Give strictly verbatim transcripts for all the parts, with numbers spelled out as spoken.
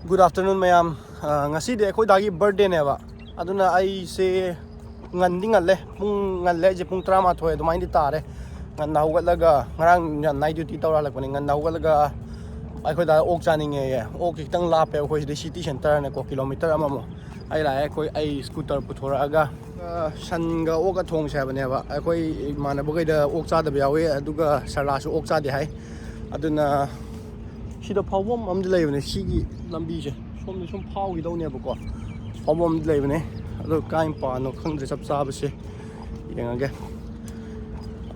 Good afternoon, ꯃꯌꯥꯝ꯫ ꯑ, ꯉꯁꯤꯗꯤ ꯑꯩꯈꯣꯏ ꯗꯥꯒꯤ birthdayꯅꯦꯕ꯫ ꯑꯗꯨꯅ ꯑꯩꯁꯦ ꯉꯟꯗꯤ ꯉꯜꯂꯦ, ꯄꯨꯡ, ꯉꯜꯂꯦ ꯍꯥꯏꯁꯦ ꯄꯨꯡ ꯇꯔꯥꯃꯥꯊꯣꯏ ꯑꯗꯨꯃꯥꯏꯅꯗꯤ ꯇꯥꯔꯦ꯫ ꯉꯟꯅ ꯍꯧꯒꯠꯂꯒ, ꯉꯔꯥꯡ night duty ꯇꯧꯔ ꯍꯜꯂꯛꯄꯅꯦ, ꯉꯟꯅ ꯍꯧꯒꯠꯂꯒ ꯑꯩꯈꯣꯏ ꯗꯥ ꯑꯣꯛ ꯆꯥꯅꯤꯡꯉꯦꯌꯦ꯫ ꯑꯣꯛ ꯈꯤꯇꯪ ꯂꯥꯞꯄꯦ ꯑꯩꯈꯣꯏ ꯁꯤꯗꯩ city centreꯅꯀꯣ, kilometre ꯑꯃꯃꯨꯛ꯫ ꯑꯩ ꯂꯥꯛꯑꯦ, ꯑꯩꯈꯣꯏ, ꯑꯩ scooter ꯄꯨꯊꯣꯔꯛꯑꯒ, ꯑ, ꯁꯟꯒ ꯑꯣꯛꯀ ꯊꯣꯡꯁꯦ ꯍꯥꯏꯕꯅꯦꯕ꯫ ꯑꯩꯈꯣꯏ ꯏꯃꯥꯟꯅꯕꯈꯩꯗ ꯑꯣꯛ ꯆꯥꯗꯕ ꯌꯥꯎꯋꯤ, ꯑꯗꯨꯒ ꯁꯔꯂꯥꯁꯨ ꯑꯣꯛ ꯆꯥꯗꯦ ꯍꯥꯏ꯫ ꯑꯗꯨꯅ ꯁꯤꯗ ꯐꯥꯎꯐꯝ ꯑꯃꯗꯤ ꯂꯩꯕꯅꯦ, ꯁꯤꯒꯤ ꯂꯝꯕꯤꯁꯦ ꯁꯣꯝꯗ ꯁꯨꯝ ꯐꯥꯎꯈꯤꯗꯧꯅꯦꯕꯀꯣ꯫ ꯐꯥꯎꯐꯝ ꯑꯃꯗꯤ ꯂꯩꯕꯅꯦ, ꯑꯗꯣ ꯀꯥꯏ ꯃꯄꯥꯅꯣ ꯈꯪꯗ꯭ꯔꯦ ꯆꯞ ꯆꯥꯕꯁꯦ, ꯌꯦꯡꯉꯒꯦ꯫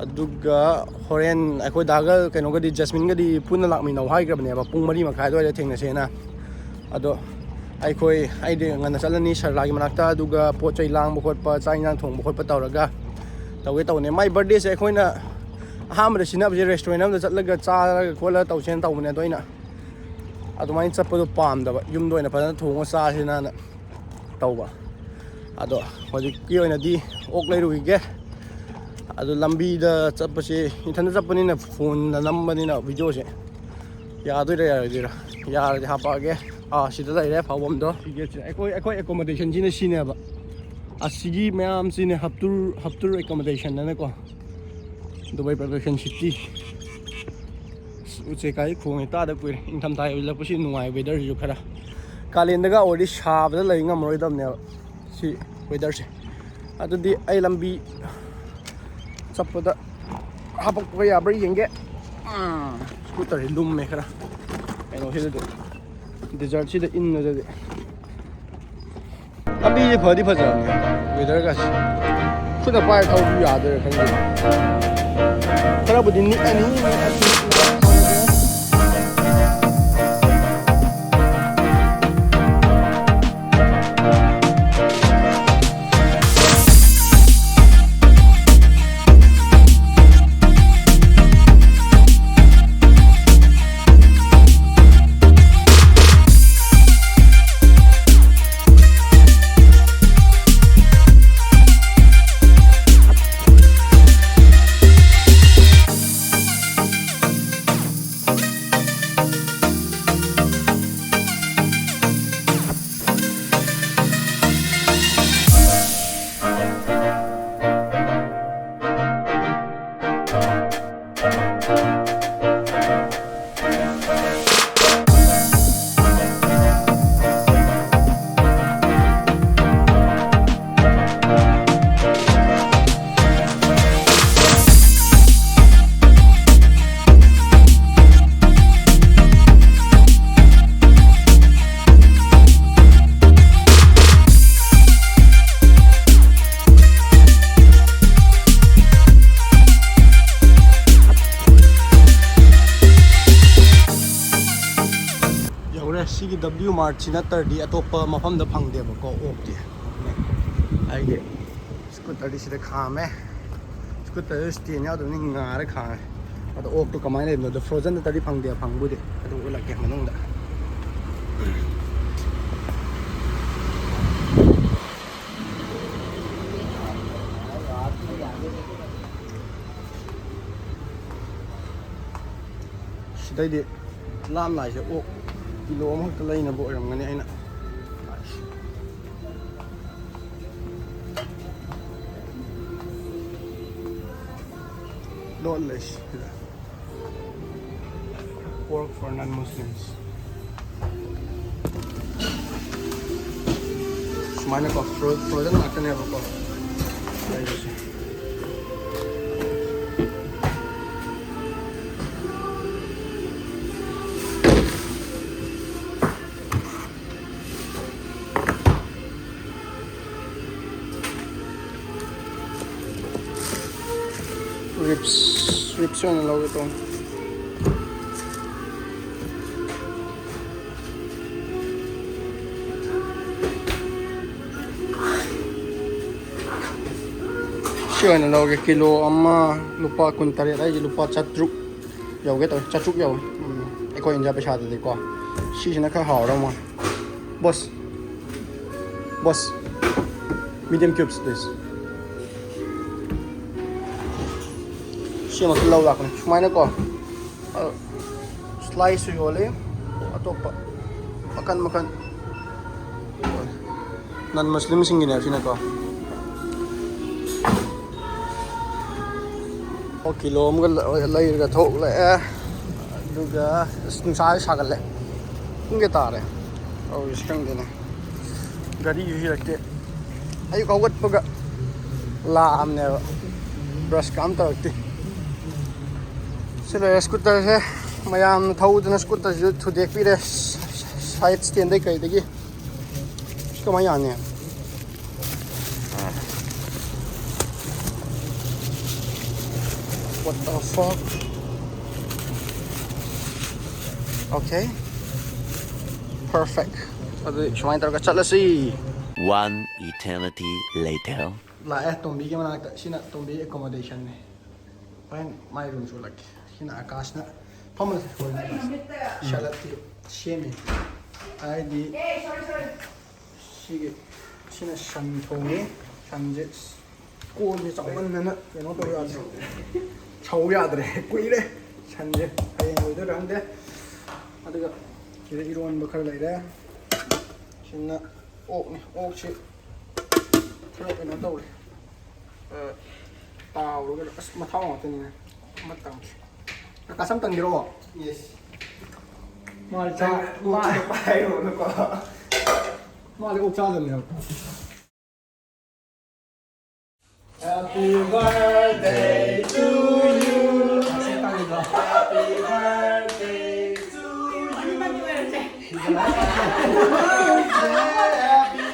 ꯑꯗꯨꯒ ꯍꯣꯔꯦꯟ ꯑꯩꯈꯣꯏ ꯗꯥꯒ ꯀꯩꯅꯣꯒꯗꯤ, ꯖꯁꯃꯤꯟꯒꯗꯤ ꯄꯨꯟꯅ ꯂꯥꯛꯃꯤꯟꯅꯧ ꯍꯥꯏꯈ꯭ꯔꯕꯅꯦꯕ, ꯄꯨꯡ ꯃꯔꯤ ꯃꯈꯥꯏ ꯑꯗꯨꯋꯥꯏꯗ ꯊꯦꯡꯅꯁꯦꯅ꯫ ꯑꯗꯣ ꯑꯩꯈꯣꯏ, ꯑꯩꯗꯤ ꯉꯟꯅ ꯆꯠꯂꯅꯤ ꯁꯔꯂꯥꯒꯤ ꯃꯅꯥꯛꯇ, ꯑꯗꯨꯒ ꯄꯣꯠ ꯆꯩ ꯂꯥꯡꯕ ꯈꯣꯠꯄ, ꯆꯥꯛ ꯏꯟꯖꯥꯡ ꯊꯣꯡꯕ ꯈꯣꯠꯄ ꯇꯧꯔꯒ ꯇꯧꯒꯦ ꯇꯧꯕꯅꯦ꯫ ꯃꯥꯏ birthdayꯁꯦ ꯑꯩꯈꯣꯏꯅ ꯑꯍꯥꯟꯕꯗ ꯁꯤꯟꯅꯕꯁꯦ restaurant ꯑꯃꯗ ꯆꯠꯂꯒ ꯆꯥꯔꯒ ꯈꯣꯠꯂꯒ ꯇꯧꯁꯦꯅ ꯇꯧꯕꯅꯦ, ꯑꯗꯣ ꯑꯩꯅ ꯑꯗꯨꯃꯥꯏꯅ ꯆꯠꯄꯗꯣ ꯄꯥꯝꯗꯕ, ꯌꯨꯝꯗ ꯑꯣꯏꯅ ꯐꯖꯅ ꯊꯣꯡꯉ ꯆꯥꯁꯦꯅꯅ ꯇꯧꯕ꯫ ꯑꯗꯣ ꯍꯧꯖꯤꯛꯀꯤ ꯑꯣꯏꯅꯗꯤ ꯑꯣꯛ ꯂꯩꯔꯨꯈꯤꯒꯦ꯫ ꯑꯗꯣ ꯂꯝꯕꯤꯗ ꯆꯠꯄꯁꯦ, ꯏꯊꯟꯗ ꯆꯠꯄꯅꯤꯅ, phoneꯅ ꯅꯝꯕꯅꯤꯅ videoꯁꯦ ꯌꯥꯗꯣꯏꯔꯥ ꯌꯥꯔꯣꯏꯗꯣꯏꯔꯥ? ꯌꯥꯔꯗꯤ ꯍꯥꯄꯛꯑꯒꯦ꯫ ꯑꯥ, ꯁꯤꯗ ꯂꯩꯔꯦ ꯐꯥꯎꯐꯝꯗꯣ꯫ Ticketꯁꯦ ꯑꯩꯈꯣꯏ, ꯑꯩꯈꯣꯏ accommodationꯁꯤꯅ ꯁꯤꯅꯦꯕ꯫ ꯑꯁꯤꯒꯤ ꯃꯌꯥꯝꯁꯤꯅꯦ ꯍꯞꯇꯨꯔ, ꯍꯞꯇꯨꯔ accommodation ꯍꯥꯏꯅꯀꯣ, ꯗꯨꯕꯥꯏ Persian City꯫ ꯑꯁ, ꯎꯆꯦꯛ ꯀꯥꯏ ꯈꯣꯡꯉꯦ, ꯇꯥꯗ ꯀꯨꯏꯔꯦ꯫ ꯏꯪꯊꯝꯊꯥ ꯑꯣꯏꯁꯤꯜꯂꯛꯄꯁꯤ ꯅꯨꯡꯉꯥꯏ weatherꯁꯤꯁꯨ ꯈꯔ꯫ ꯀꯥꯂꯦꯟꯗꯒ ꯑꯣꯏꯔꯗꯤ ꯁꯥꯕꯗ ꯂꯩ ꯉꯝꯃꯔꯣꯏꯗꯕꯅꯦꯕ ꯁꯤ weatherꯁꯦ꯫ ꯑꯗꯨꯗꯤ ꯑꯩ ꯂꯝꯕꯤ ꯆꯠꯄꯗ ꯍꯥꯄꯛꯄ ꯌꯥꯕ꯭ꯔꯥ ꯌꯦꯡꯒꯦ꯫ ꯎꯝ, scooterꯁꯤ ꯂꯨꯝꯃꯦ ꯈꯔ꯫ ꯀꯩꯅꯣꯁꯤꯗꯗꯤ, desertꯁꯤꯗ ꯏꯟꯕꯗꯗꯤ꯫ ꯂꯝꯕꯤꯁꯦ ꯐꯗꯤ ꯐꯖꯕꯅꯦ, weatherꯒꯁꯦ꯫ ꯈꯨꯠꯅ ꯄꯥꯏꯔ ꯊꯧꯕꯁꯨ ꯌꯥꯗꯣꯏꯔꯥ ꯈꯪꯗꯦ꯫ ꯈꯔꯕꯨꯗꯤ ꯅꯤꯛꯑꯅꯤ꯫ ꯁꯤꯒꯤ W Martꯁꯤ ꯅꯠꯇ꯭ꯔꯗꯤ ꯑꯇꯣꯞꯄ ꯃꯐꯝꯗ ꯐꯪꯗꯦꯕꯀꯣ ꯑꯣꯛꯇꯤ꯫ ꯑꯩꯒꯤ ꯁ꯭ꯀꯨꯇꯔꯗꯤ ꯁꯤꯗ ꯈꯥꯝꯃꯦ꯫ ꯁ꯭ꯀꯨꯇꯔꯗ ꯁ꯭ꯇꯦꯟ ꯌꯥꯎꯗꯕꯅꯤ, ꯉꯥꯔ ꯈꯥꯝꯃꯦ꯫ ꯑꯗꯣ ꯑꯣꯛꯇꯣ ꯀꯃꯥꯏꯅ ꯂꯩꯕꯅꯣꯗꯣ, ꯐ꯭ꯔꯣꯖꯟ ꯅꯠꯇ꯭ꯔꯗꯤ ꯐꯪꯗꯦ, ꯐꯪꯕꯨꯗꯤ ꯑꯗꯨꯝ ꯎꯠꯂꯛꯀꯦ ꯃꯅꯨꯡꯗ꯫ ꯁꯤꯗꯩꯗꯤ ꯂꯥꯝ ꯂꯥꯏꯁꯦ ꯑꯣꯛ ꯀꯤꯂꯣ ꯑꯃꯈꯛꯇ ꯂꯩꯅꯕ ꯑꯣꯏꯔꯝꯒꯅꯤ ꯑꯩꯅ ꯂꯣꯠꯂꯤꯁꯦ꯫ Pork for non-Muslims꯫ ꯁꯨꯃꯥꯏꯅꯀꯣ, ꯐ꯭ꯔꯣ-, ꯐ꯭ꯔꯣꯖꯟ ꯉꯥꯛꯇꯅꯦꯕꯀꯣ ꯂꯩꯔꯤꯁꯦ꯫ ꯔꯤꯞꯁ, ꯔꯤꯞꯁ ꯑꯣꯏꯅ ꯂꯧꯒꯦ ꯇꯧꯕꯅꯤ꯫ ꯁꯤ ꯑꯣꯏꯅ ꯂꯧꯒꯦ꯫ ꯀꯤꯂꯣ ꯑꯃ ꯂꯨꯄꯥ ꯀꯨꯟꯇꯔꯦꯠ ꯍꯥꯏꯁꯦ ꯂꯨꯄꯥ ꯆꯥꯇ꯭ꯔꯨꯛ ꯌꯧꯒꯦ ꯇꯧꯋꯦ, ꯆꯥꯇ꯭ꯔꯨꯛ ꯌꯧꯋꯦ꯫ ꯎꯝ, ꯑꯩꯈꯣꯏ ꯏꯟꯗꯤꯌꯥ ꯄꯩꯁꯥꯗꯗꯤꯀꯣ꯫ ꯁꯤꯁꯤꯅ ꯈꯔ ꯍꯥꯎꯔ ꯃꯥꯜꯂꯦ꯫ Bose, Bose, medium cubes, please꯫ ꯁꯤꯃꯛꯇ ꯂꯧ ꯂꯥꯛꯄꯅꯦ꯫ ꯁꯨꯃꯥꯏꯅꯀꯣ, ꯑ, ꯁ꯭ꯂꯥꯏꯁꯁꯨ ꯌꯣꯜꯂꯤ, ꯑꯇꯣꯞꯄ ꯃꯈꯟ ꯃꯈꯟ꯫ ꯅꯟ ꯃꯨꯁꯂꯤꯝꯁꯤꯡꯒꯤꯅꯦ ꯁꯤꯅꯀꯣ꯫ ꯑꯣ, ꯀꯤꯂꯣ ꯑꯃꯒ ꯂ-, ꯂꯩꯔꯒ ꯊꯣꯛꯂꯛꯑꯦ꯫ ꯑꯗꯨꯒ ꯑꯁ, ꯅꯨꯡꯁꯥꯁꯦ ꯁꯥꯒꯠꯂꯦ꯫ ꯄꯨꯡ ꯀꯌꯥ ꯇꯥꯔꯦ? ꯇꯧꯔꯤꯁꯤ ꯈꯪꯗꯦꯅꯦ꯫ ꯒꯥꯔꯤꯁꯨ ꯌꯧꯔꯛꯇꯦ꯫ ꯑꯌꯨꯛ ꯍꯧꯒꯠꯄꯒ ꯂꯥꯛꯑꯕꯅꯦꯕ, ꯕ꯭ꯔꯁꯀ ꯑꯝ ꯇꯧꯔꯛꯇꯦ꯫ ꯁꯤ ꯂꯩꯔꯦ ꯁ꯭ꯀꯨꯇꯔꯁꯦ꯫ ꯃꯌꯥꯝꯅ ꯊꯧꯗꯅ ꯁ꯭ꯀꯨꯇꯔꯁꯤꯁꯨ ꯊꯨꯗꯦꯛꯄꯤꯔꯦ ꯁꯥꯏꯠ ꯁ꯭ꯇꯦꯟꯗꯩ ꯀꯩꯗꯒꯤ꯫ ꯁꯤ ꯀꯃꯥꯏꯅ ꯌꯥꯅꯤ? What the fuck? Okay. Perfect. ꯑꯗꯨꯗꯤ ꯁꯨꯃꯥꯏꯅ ꯇꯧꯔꯒ ꯆꯠꯂꯁꯤ꯫ One eternity later. ꯂꯥꯛꯑꯦ ꯇꯣꯝꯕꯤꯒꯤ ꯃꯅꯥꯛꯇ꯫ ꯁꯤꯅ ꯇꯣꯝꯕꯤꯒꯤ accommodationꯅꯦ꯫ ꯍꯣꯔꯦꯟ ꯃꯥꯏ roomꯁꯨ ꯎꯠꯂꯛꯀꯦ꯫ ꯁꯤꯅ ꯑꯀꯥꯁꯅ ꯐꯝꯃꯁꯦ꯫ ꯍꯣꯔꯦꯟ ꯑꯀꯥꯁ ꯁꯂꯠꯇꯤ ꯁꯦꯝꯃꯤ꯫ ꯍꯥꯏꯗꯤ ꯁꯤꯒꯤ ꯁꯤꯅ ꯁꯟ ꯊꯣꯡꯉꯤ꯫ ꯁꯟꯁꯦ ꯀꯣꯟꯁꯦ ꯆꯥꯎꯃꯟꯗꯅ ꯀꯩꯅꯣ ꯇꯧ ꯌꯥꯗ꯭ꯔꯦ꯫ ꯁꯧ ꯌꯥꯗ꯭ꯔꯦ꯫ ꯀꯨꯏꯔꯦ꯫ ꯁꯟꯁꯦ ꯍꯌꯦꯡ ꯑꯣꯏꯗꯣꯏꯔꯥ ꯈꯪꯗꯦ꯫ ꯑꯗꯨꯒ ꯁꯤꯗ ꯏꯔꯣꯟꯕ ꯈꯔ ꯂꯩꯔꯦ꯫ ꯁꯤꯅ ꯑꯣꯛꯅꯤ꯫ ꯑꯣꯛꯁꯤ ꯈꯔ ꯀꯩꯅꯣ ꯇꯧꯔꯦ꯫ ꯑ, ꯇꯥꯎꯔꯒ ꯑꯁ ꯃꯊꯥꯎ ꯉꯥꯛꯇꯅꯤꯅꯦ꯫ ꯑꯃ ꯇꯪꯒꯦ꯫ ꯀꯀꯥ ꯁꯝ ꯇꯪꯒꯦꯔꯣ? Yes꯫ ꯃꯥꯗꯤ ꯆꯥ-, ꯃꯥ-, ꯄꯥꯏꯔꯨꯅꯨꯀꯣ꯫ ꯃꯥꯗꯤ ꯑꯣꯛ ꯆꯥꯗꯕꯅꯦꯕ꯫ Happy birthday to you. Happy birthday to you. Happy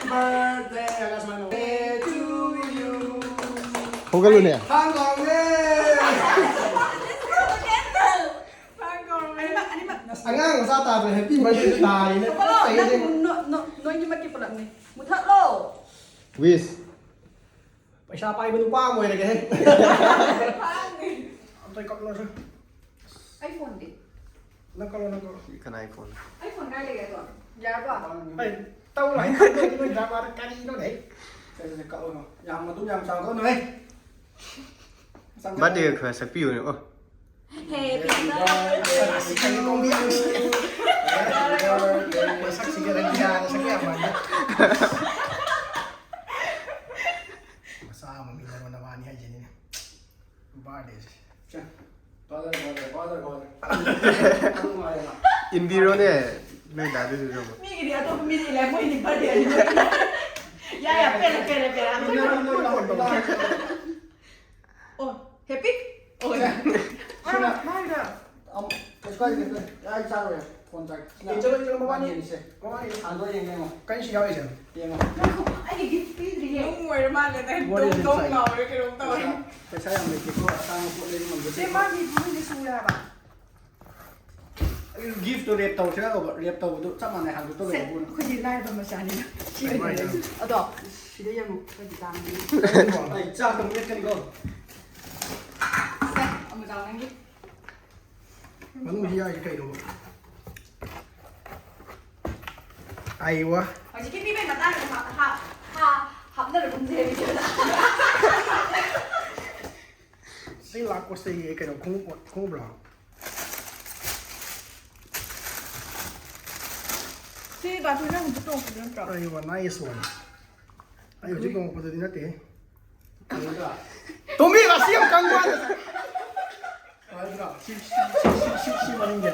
birthday to you. ꯍꯧꯒꯠꯂꯨꯅꯦ꯫ ꯊꯥꯡ ꯀꯥꯎꯅꯦ꯫ ꯑꯉꯥꯡ ꯃꯆꯥ ꯇꯥꯕ꯭ꯔꯥ? Happy birthday ꯇꯥꯔꯤꯅꯦ꯫ ꯅꯣꯏꯒꯤ ꯃꯛꯀꯤ ꯄꯨꯂꯞꯅꯤ꯫ ꯃꯨꯊꯠꯂꯣ꯫ Wish꯫ ꯄꯩꯁꯥ ꯄꯥꯏꯕ ꯅꯨꯄꯥ ꯑꯃ ꯑꯣꯏꯔꯒꯦ꯫ ꯑꯝꯇ ꯀꯛꯂꯣꯁꯦ꯫ ꯑꯩ ꯐꯣꯟꯗꯤ? ꯅꯪ ꯀꯛꯂꯣ, ꯅꯪ ꯀꯛꯂꯣ꯫ ꯀꯅꯥꯏ ꯐꯣꯟ? ꯑꯩ ꯐꯣꯟ ꯀꯥꯏ ꯂꯩꯒꯦ ꯑꯗꯣ? ꯌꯥꯔꯕꯣ? ꯑꯩ ꯇꯧꯔꯣ, ꯑꯩ ꯇꯧꯔꯣ, ꯅꯣꯏ ꯗ꯭ꯔꯃꯥꯗ ꯀꯔꯤꯅꯣꯅꯦ? ꯁꯦ, ꯁꯦ, ꯁꯦ, ꯀꯛꯂꯣ꯫ ꯌꯥꯝ ꯑꯗꯨꯝ ꯌꯥꯝ ꯆꯥꯎ ꯀꯛꯂꯣ, ꯍꯦ꯫ ꯕꯥꯔꯗꯦꯒ ꯈꯔ ꯁꯛꯄꯤꯌꯨꯅꯦ꯫ ꯑꯣ꯫ Happy birthday to you. ꯃꯁꯛꯁꯤꯒ ꯔꯪꯒꯤꯂꯥꯒ ꯁꯛꯄ ꯌꯥꯝ ꯃꯥꯟꯅꯩ꯫ ꯃꯆꯥ ꯑꯃ ꯃꯤꯅꯔꯣ ꯅꯕꯥꯅꯤ ꯍꯥꯏꯁꯤꯅꯤꯅꯦ꯫ ꯕꯥꯔꯗꯦꯁꯦ꯫ ꯆꯦ, ꯐꯥꯗꯔ, ꯐꯥꯗꯔ, ꯐꯥꯗꯔ, ꯐꯥꯗꯔ꯫ ꯌꯥꯝ ꯅꯨꯡꯉꯥꯏꯔꯦ꯫ ꯏꯟꯕꯤꯔꯣꯅꯦ, ꯅꯣꯏ ꯗꯥꯗꯨꯁꯨ ꯑꯃꯨꯛ꯫ ꯃꯤꯒꯤꯗꯤ ꯑꯇꯣꯞꯄ ꯃꯤꯗꯤ ꯏꯜꯂꯦ, ꯃꯣꯏꯗꯤ ꯕꯥꯔꯗꯦ ꯑꯅꯤ꯫ ꯌꯥ, ꯌꯥ, ꯄꯦꯜꯂꯦ, ꯄꯦꯜꯂꯦ, ꯄꯦꯜꯂꯦ꯫ ꯏꯟꯅꯔꯣ, ꯅꯣꯏ ꯂꯥꯛꯑꯣ, ꯂꯥꯛꯑꯣ꯫ ꯑꯣ, ꯍꯦꯄꯤ? ꯑꯣ꯫ ꯁꯦ, ꯁꯤꯅ ꯃꯥꯏꯗ꯫ ꯑꯝ, ꯀꯩꯁꯨ ꯀꯥꯏꯗꯦ, ꯀꯩꯁꯨ ꯀꯥꯏꯗꯦ꯫ ꯑꯩ ꯆꯥꯔꯣꯏ, ꯐꯣꯟ ꯆꯥꯔꯦ꯫ ꯁꯤꯅ ꯌꯦꯡꯁꯤꯜꯂꯣ, ꯌꯦꯡꯁꯤꯜꯂꯣ, ꯃꯕꯥꯅꯤ꯫ ꯌꯦꯡꯁꯦ꯫ ꯃꯕꯥꯅꯤ꯫ ꯑꯟꯗ꯭ꯔꯣ ꯌꯦꯡꯉꯦ, ꯌꯦꯡꯉꯣ꯫ ꯀꯩꯅꯣ ꯁꯤ ꯌꯥꯎꯔꯤꯁꯦ? ꯌꯦꯡꯉꯣ꯫ ꯉꯥꯏꯈꯣ, ꯑꯩꯒꯤ ꯒꯤꯐ ꯄꯤꯗ꯭ꯔꯤꯌꯦ꯫ ꯅꯨꯡ ꯑꯣꯏꯔ ꯃꯥꯜꯂꯦ, ꯅꯪ What is ꯗꯣꯡ ꯗꯣꯡ inside? ꯂꯥꯎꯔꯦ, ꯀꯩꯅꯣꯝ ꯇꯧꯔꯦ꯫ ꯄꯩꯁꯥ, ꯄꯩꯁꯥ ꯌꯥꯝ ꯂꯩꯇꯦꯀꯣ, ꯑꯇꯥꯡꯕ ꯄꯣꯠ ꯂꯩꯕ ꯉꯝꯖꯗꯦ꯫ ꯁꯦ, ꯃꯥꯒꯤ ꯐꯃꯨꯡꯁꯦ ꯁꯨꯔꯦ ꯍꯥꯏꯕ꯫ ꯒꯤꯐꯇꯣ ꯔꯦꯞ ꯇꯧꯁꯤꯔ ꯇꯧꯕ, ꯔꯦꯞ ꯇꯧꯕꯗꯣ ꯆꯞ ꯃꯥꯟꯅꯩ, ꯍꯥꯡꯗꯣꯛꯇ ꯁꯦ, ꯂꯩꯕ ꯄꯣꯠꯅꯤ꯫ ꯑꯩꯈꯣꯏꯗꯤ ꯂꯥꯏꯔꯕ ꯃꯆꯥꯅꯤꯅ꯫ ꯁꯤ ꯑꯗꯣ ꯁꯤꯗ ꯌꯦꯡꯉꯨ, ꯑꯩꯈꯣꯏꯗꯤ ꯇꯥꯡꯕꯅꯤ꯫ ꯑꯩ ꯆꯥꯛꯇ ꯃꯦꯠꯀꯅꯤꯀꯣ꯫ ꯁꯦ, ꯑꯃꯨꯖꯥꯎ ꯅꯪꯒꯤ꯫ ꯃꯅꯨꯡꯁꯤ ꯌꯥꯔꯤꯁꯤ ꯀꯩꯅꯣꯕ? ꯑꯩ ꯋꯥ꯫ ꯍꯧꯖꯤꯛꯀꯤ ꯄꯤꯕꯩ ꯃꯇꯥꯡꯗ ꯍꯥ-, ꯍꯥ-, ꯍꯥ-, ꯍꯥꯞꯅꯔꯒꯨꯝꯁꯦ ꯚꯤꯗꯤꯑꯣꯗ꯫ ꯁꯤ ꯂꯥꯛꯄꯁꯤꯗꯒꯤ ꯀꯩꯅꯣ ꯈꯣꯡꯎꯞ, ꯈꯣꯡꯎꯞꯂꯣ? ꯁꯤ ꯕꯥꯊꯔꯨꯝꯗ ꯍꯧꯖꯤꯛ ꯇꯣꯡꯉꯛꯄꯗꯣ ꯅꯠꯇ꯭ꯔꯣ? ꯑꯩ ꯋꯥ, nice one. ꯑꯩ ꯍꯧꯖꯤꯛ ꯇꯣꯡꯉꯛꯄꯗꯨꯗꯤ ꯅꯠꯇꯦꯍꯦ꯫ ꯇꯣꯝꯕꯤ, ꯉꯁꯤ ꯌꯥꯝ ꯀꯪꯕ ꯋꯥꯅꯤ꯫ ꯐꯖꯗ꯭ꯔꯣ? ꯁꯤ, ꯁꯤ, ꯁꯤ, ꯁꯤ, ꯁꯤ, ꯁꯤ ꯃꯅꯤꯡꯁꯦ꯫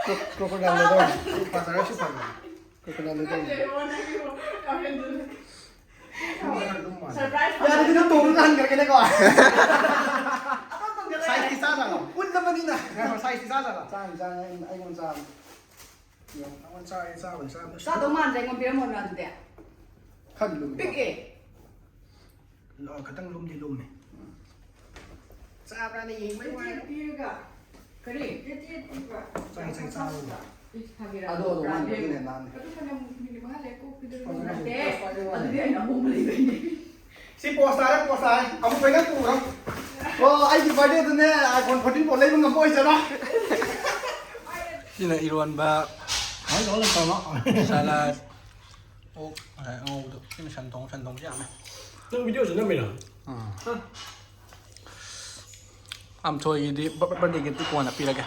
Cro-, crocodile leather꯫ ꯐꯖꯔꯁꯨ ꯐꯖꯔꯦ꯫ Crocodile leather꯫ ꯌꯥꯔꯦ, ꯑꯗꯨ ꯇꯣꯡꯉꯒ ꯍꯟꯈ꯭ꯔꯒꯦꯅꯦꯀꯣ꯫ Size T ꯆꯥꯖꯥꯠꯂꯣ? ꯄꯨꯟꯗꯕꯅꯤꯅ꯫ ꯉꯥꯏꯈꯣ, size ꯇꯤ ꯆꯥꯖꯥꯠꯂꯣ? ꯆꯥꯅꯤ, ꯆꯥꯅꯤ, ꯑꯩ-, ꯑꯩꯉꯣꯟꯗ ꯆꯥꯕꯅꯤ꯫ ꯌꯦꯡꯉꯣ, ꯑꯩꯉꯣꯟꯗ ꯆꯥꯔꯦ, ꯆꯥꯕꯅꯤ, ꯆꯥꯕꯅꯤ꯫ ꯆꯥꯗꯧ ꯃꯥꯟꯗ꯭ꯔꯦ, ꯑꯩꯉꯣꯟꯗ ꯄꯤꯔꯝꯃꯣꯅ ꯑꯗꯨꯗꯤ꯫ ꯈꯔꯗꯤ ꯂꯨꯝꯃꯤ꯫ ꯄꯤꯛꯑꯦ꯫ ꯂꯣ-, ꯈꯤꯇꯪ ꯂꯨꯝꯗꯤ ꯂꯨꯝꯃꯤ꯫ ꯆꯥꯕ꯭ꯔꯥꯅ ꯌꯦꯡꯕꯩ ꯋꯥꯅꯤ꯫ ꯄꯤꯔꯒ꯫ ꯀꯔꯤ? ꯆꯥꯏ, ꯆꯥꯏ, ꯆꯥꯕ꯫ ꯏꯁ, ꯐꯥꯒꯤꯔꯥ? ꯑꯗꯣ, ꯑꯗꯣ, ꯃꯥꯅ ꯄꯤꯔꯛꯏꯅꯦ, ꯅꯍꯥꯟ꯫ ꯑꯗꯨ ꯐꯅꯌꯥꯝ ꯃꯤꯅꯤꯠ ꯃꯉꯥ ꯂꯩꯔ ꯀꯣꯛ ꯄꯤꯗꯣꯏꯅꯤ꯫ ꯅꯠꯇꯦ, ꯑꯗꯨꯗꯤ ꯑꯩꯅ ꯑꯍꯣꯡꯕ ꯂꯩꯕꯩꯅꯦ꯫ ꯁꯤ post ꯇꯥꯔꯦ, post ꯇꯥꯔꯦ꯫ ꯑꯃꯨꯛ ꯐꯖꯅ ꯄꯨꯔꯣ꯫ ꯑꯣ, ꯑꯩꯒꯤ birthday ꯗꯅꯦ iPhone fourteen Pro ꯂꯩꯕ ꯉꯝꯕ ꯑꯣꯏꯖꯔꯣ꯫ ꯁꯤꯅ ꯏꯔꯣꯟꯕ, ꯀꯃꯥꯏꯅ ꯇꯧꯔ ꯂꯩꯇꯕꯅꯣ? Salad, ꯑꯣꯛ, ꯉꯁꯥꯏ ꯑꯉꯧꯕꯗꯣ꯫ ꯁꯤꯅ ꯁꯟ ꯊꯣꯡ, ꯁꯟ ꯊꯣꯡꯁꯨ ꯌꯥꯝꯃꯦ꯫ ꯅꯪ video ꯁꯦ ꯅꯝꯃꯤꯔꯣ? ꯎꯝ꯫ ꯍꯥ? ꯑꯝꯊꯣꯏꯒꯤꯗꯤ ꯕ-, ꯕ-, birthday gift ꯇꯤ ꯀꯣꯟꯅ ꯄꯤꯔꯒꯦ꯫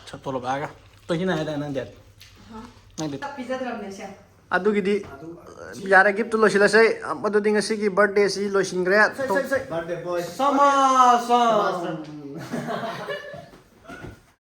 ꯁ-, ꯇꯣꯂꯣꯞ ꯂꯥꯛꯑꯒ꯫ Twenty nine ꯍꯥꯏꯗꯥꯏ ꯅꯪ date? ꯑꯍꯥ꯫ ꯅꯪ date? ꯄꯤꯖꯗ꯭ꯔꯕꯅꯦ ꯁꯦ꯫ ꯑꯗꯨꯒꯤꯗꯤ, ꯌꯥꯔꯦ, gift ꯇꯨ ꯂꯣꯏꯁꯤꯜꯂꯁꯦ꯫ ꯑꯗꯨꯗꯤ ꯉꯁꯤꯒꯤ birthday ꯁꯤ ꯂꯣꯏꯁꯤꯟꯈ꯭ꯔꯦ꯫ ꯁꯩ, ꯁꯩ, ꯁꯩ꯫ Birthday boy꯫ ꯁꯃꯥꯁ꯫ ꯁꯃꯥꯁ꯫